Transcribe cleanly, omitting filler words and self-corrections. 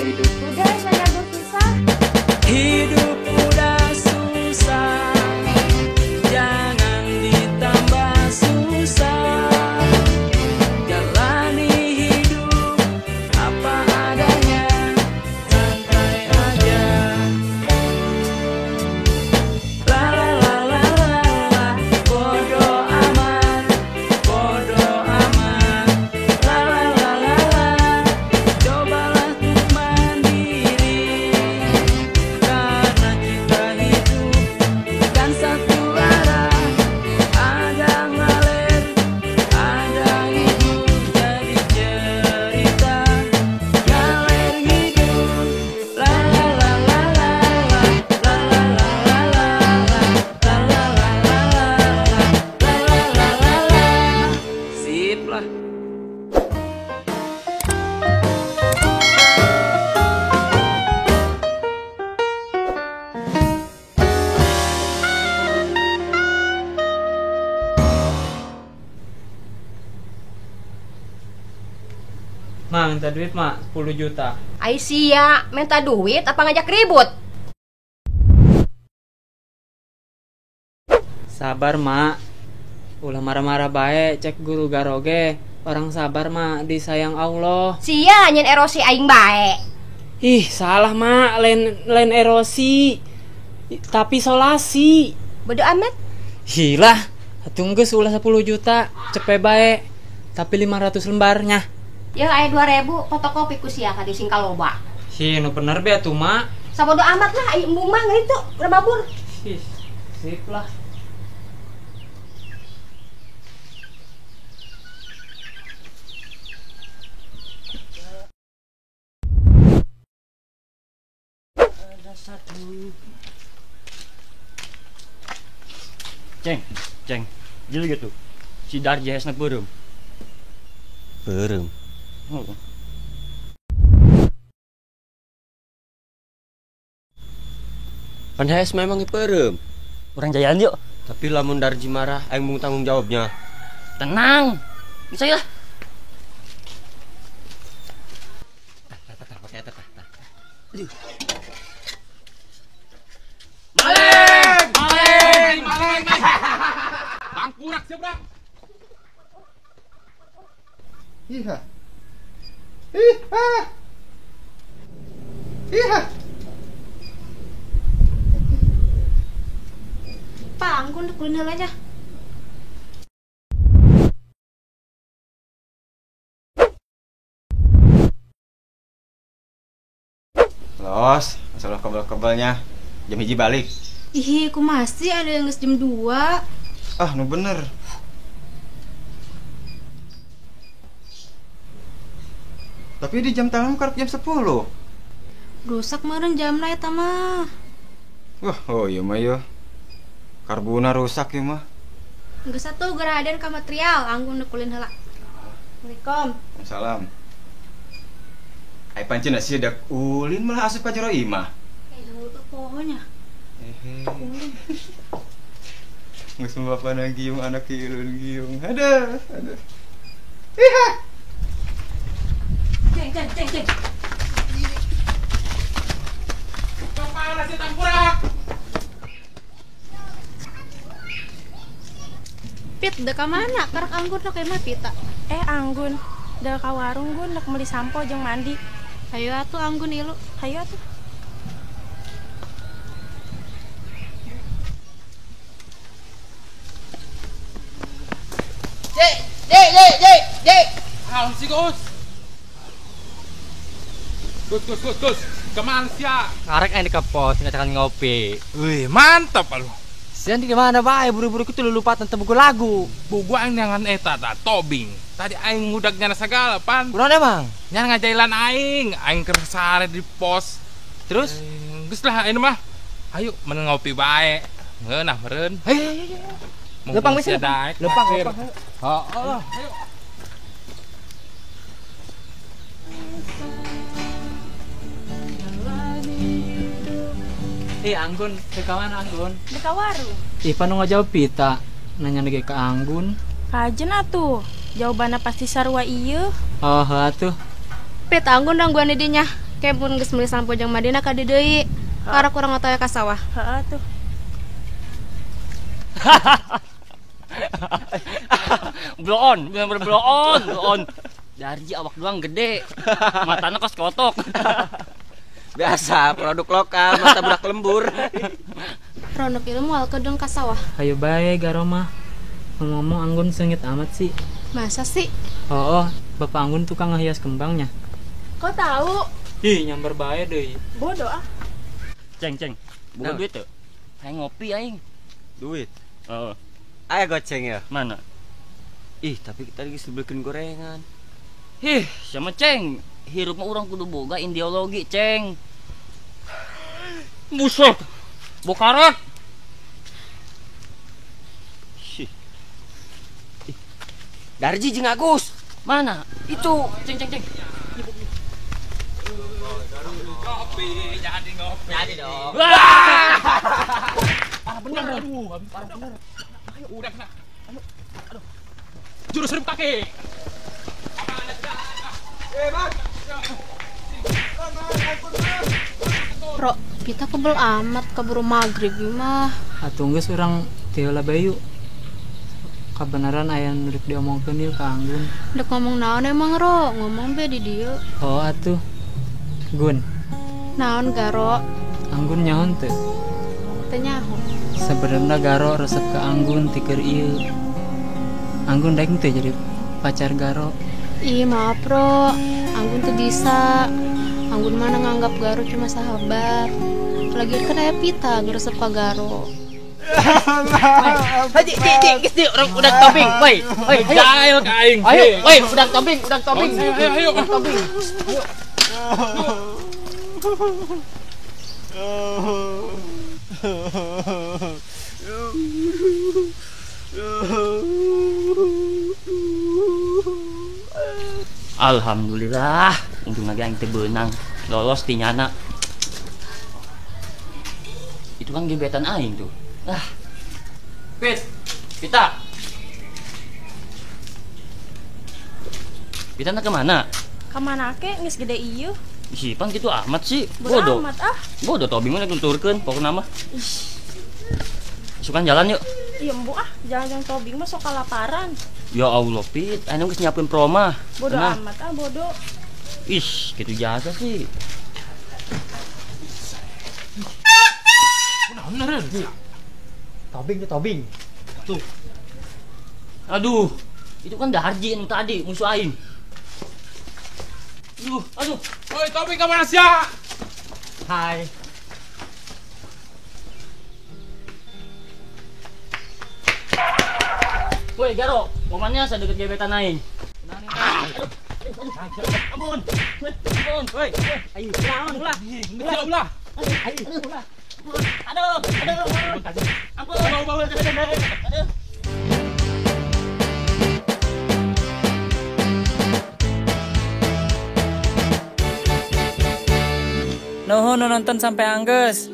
Hidup Udah jangan susah. Hidup udah susah, jangan ditambah susah. Jalani hidup apa adanya, santai aja. La la la la la la, bodo amat, bodo amat. La la la la la, cobalah untuk mandiri. Karena kita hidup bukan satu arah. Ada ngalir, ada hidup jadi cerita. Ngalir ngidul, la la la la la la, la la la la la la, la la la la la la, la la la la la. Sip lah. Ma, minta duit, Ma, 10 juta. Aisyah, minta duit apa ngajak ribut? Sabar, Ma. Ulah marah-marah bae, cek guru garoge. Orang sabar, Ma, disayang Allah. Sia nyen erosi aing bae. Ih, salah, Ma. Lain lain erosi. Tapi solasi. Bodo amat. Hilah, atuh geus ulah 10 juta, cepe bae. Tapi 500 lembarnya. Ya aya 2000 fotokopi ku sia ka di singkaloba. Hi, nu bener be atuh, Ma. Sabodo amat lah aing embung mah ngeritu, udah mabur. Ih, sip lah. Ceng, ceng, jadi gitu. Si Darji hesna beureum. Beureum. Oh. Pan hees memang beureum. Urang jalan yuk. Tapi lamun Darji marah, aing mung tanggung jawabnya. Tenang. Bisa ya. Maling! Maling! Maling! Tangkurak siap, Bang. Iha. Iha. Iha. Pak, Anggun kulin heula nya. Los, masalah kebel-kebelnya. Jam 1 balik. Ih, ku masih ada yang geus jam 2. Ah, nu bener. Tapi di jam tangan karep jam 10. Rusak meureun jamna eta mah. Wah, oh iya mah ya. Karbuna rusak ya mah. Geus atuh geura aden ka material, Anggun deuk ulin heula. Assalamualaikum. Salam. Ai pancen sia dak ulin malah asup ka jero imah. Eh, pohonya. Ehe. Geus bapana giung anak ilun giung. Aduh, aduh. Iha. Ceng, ceng, ceng, ceng. Kemana si tangkurak? Pit, dek ka mana? Karek Anggun dek mah pita. Eh, Anggun, dek ka warung Gun, dek meuli sampo jeung mandi. Hayu atuh Anggun ilu. Hayu atuh. J, J, J, J, J. Naon sih, Gus? Gus, Gus, Gus, Gus. Kemana sia? Karek aing ke pos ngacakan ngopi. Wih, mantap lu. Sian di mana bae buru-buru kitu lulupatan teu buku lagu. Buku aing neangan eta ta tobing. Tadi aing ngudag nyana sagala pan. Kunaon emang? Nyana ngajailan aing, aing keur sare di pos. Terus? Geus lah aing mah. Ayo men ngopi bae. Ngeunah meureun. Hayu hayu hayu. Lempang wis. Lempang, lempang. Heeh, ayo. Ih, Anggun, ke mana Anggun? Dek ka warung. Ih, panu ngajawab pita. Nanya lagi ke Anggun. Kajen atuh. Jawabanna pasti sarua ieu. Oh, atuh. Pit, Anggun nangguan di dinya. Ke mun geus meuli sampo jeung Madina ka dieu deui. Karek urang otoy ka sawah. Heeh tuh. Blow on, bener-bener blow on, blow on. Darji awak doang gede, matanya kos kotok. Biasa, produk lokal, mata budak lembur. Rono film moal kedeung ka sawah. Ayo bae Garo mah. Ngomong-ngomong Anggun sengit amat sih. Masa sih? Oh, Bapak Anggun tukang ngehias kembangnya. Kok tahu? Ih, nyamber bae deui. Bodoh ah. Ceng, ceng. Bukan duit tuh. Aing ngopi aing. Duit? Heeh. Ayo goceng ya. Mana? Ih, tapi kita lagi sebelkin gorengan. Hih, sama ceng. Hirup mah urang kudu boga ideologi, ceng. Buset. Bokaret. Darji jeung Agus. Mana? Itu, ceng ceng ceng. Ngopi, jadi ngopi. Jadi dong. Parah bener. Aduh, parah bener. Ayo udah kena. Ayo. Aduh. Jurus serip kaki. Bang. Bro, kita kebel amat keburu maghrib mah. Atuh geus urang teu heula bae yuk. Kabeneran aya nu rek diomongkeun ieu ka Anggun. Dek ngomong naon emang Ro? Ngomong be di dieu. Oh atuh. Gun. Naon Garo? Anggun nyaho teu? Teu nyaho. Sebenarnya Garo resep ka Anggun ti keur ieu. Anggun daek teu jadi pacar Garo. Ih maaf Ro, Anggun teu bisa. Anggun mana nganggap Garo cuma sahabat. Lagian kan aya Pita nu resep ka Garo. Haji, di, di, orang udah tobing, woi, woi, ayo, ayo, aing, ayo, woi, udah tobing, ayo, ayo, udah tobing, ayo. Alhamdulillah, untung lagi aing teu beunang, lolos ti nyana. Itu kan gebetan aing tuh. Ah. Pit, Pita. Pita nak kemana? Kemana ke? Geus gede ieu. Ih, pan kitu amat sih. Bodoh amat ah. Bodoh tobing mah nuturkeun pokona mah. Ih. Isukan jalan yuk. Iya embu ah, jalan-jalan tobing mah sok kalaparan. Ya Allah, Pit, anu geus nyiapin proma. Bodoh amat ah, bodoh. Ih, kitu jasa sih. Bener. Tobing tuh tobing. Tuh. Aduh, itu kan Darji yang tadi musuh aing. Aduh, aduh. Woi, tobing ka mana sia? Hai. Woi, Garo, momennya saya deket gebetan aing. Ampun. Ampun. Woi, ayo, naon ulah. Ulah, ulah. Ayo, ulah. Aduh, aduh, ampun. Aduh. Nuhun nu nonton sampai angges.